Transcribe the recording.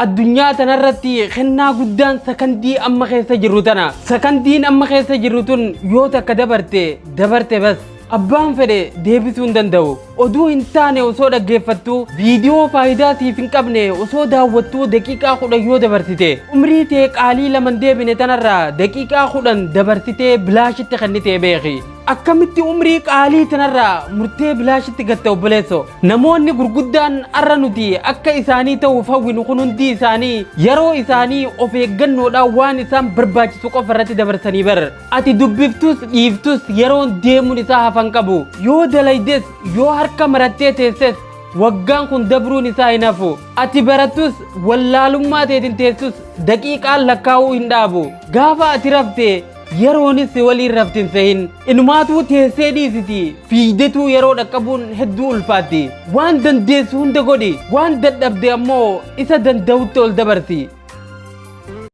Addunyaa tanarratti kennaa guddaan sakandii amma keessa jirru tana. Sakandiin amma keessa jirru tun yoo takka dabarte dabarte bas. Abbaan fedhe deebisuu hin danda'u. Oduu hin taane osoo dhaggeeffattu, viidiyoo faayidaa siif hin qabne osoo daawwattuu daqiiqaa 10 yoo dabarsite, umrii tee qaalii lama hin deebine tanarraa daqiiqaa 10 dabarsitee bilaashitti kennitee beeki. Akkamitti umrii qaalii tanarraa murtee bilaashitti gatta obboleesso? Namoonni gurguddaan arra nuti akka isaanii ta'uuf hawwinu kun hundi isaanii yeroo isaanii of eeggannoodhaan waan isaan barbaachisu qofa irratti dabarsanii bar. Ati dubbiftus dhiiftus yeroon deemuun isaa hafan qabu. Yoo dalaydes yoo harka marattee teesses waggaan kun dabruun isaa hin hafu. Ati barattus wallaalummaa teetiin teessus daqiiqaan lakkaa'uu hin dhaabu. Gaafa ati rafte yeroonis si waliin rafti hin sehin. Inumaatuu teessee dhiisiti fiigdetuu yeroo dhaqqabuun hedduu ulfaatti. Waan dandeessu hunda godhi, waan dadhabde ammoo isa danda'utti ol dabarsi.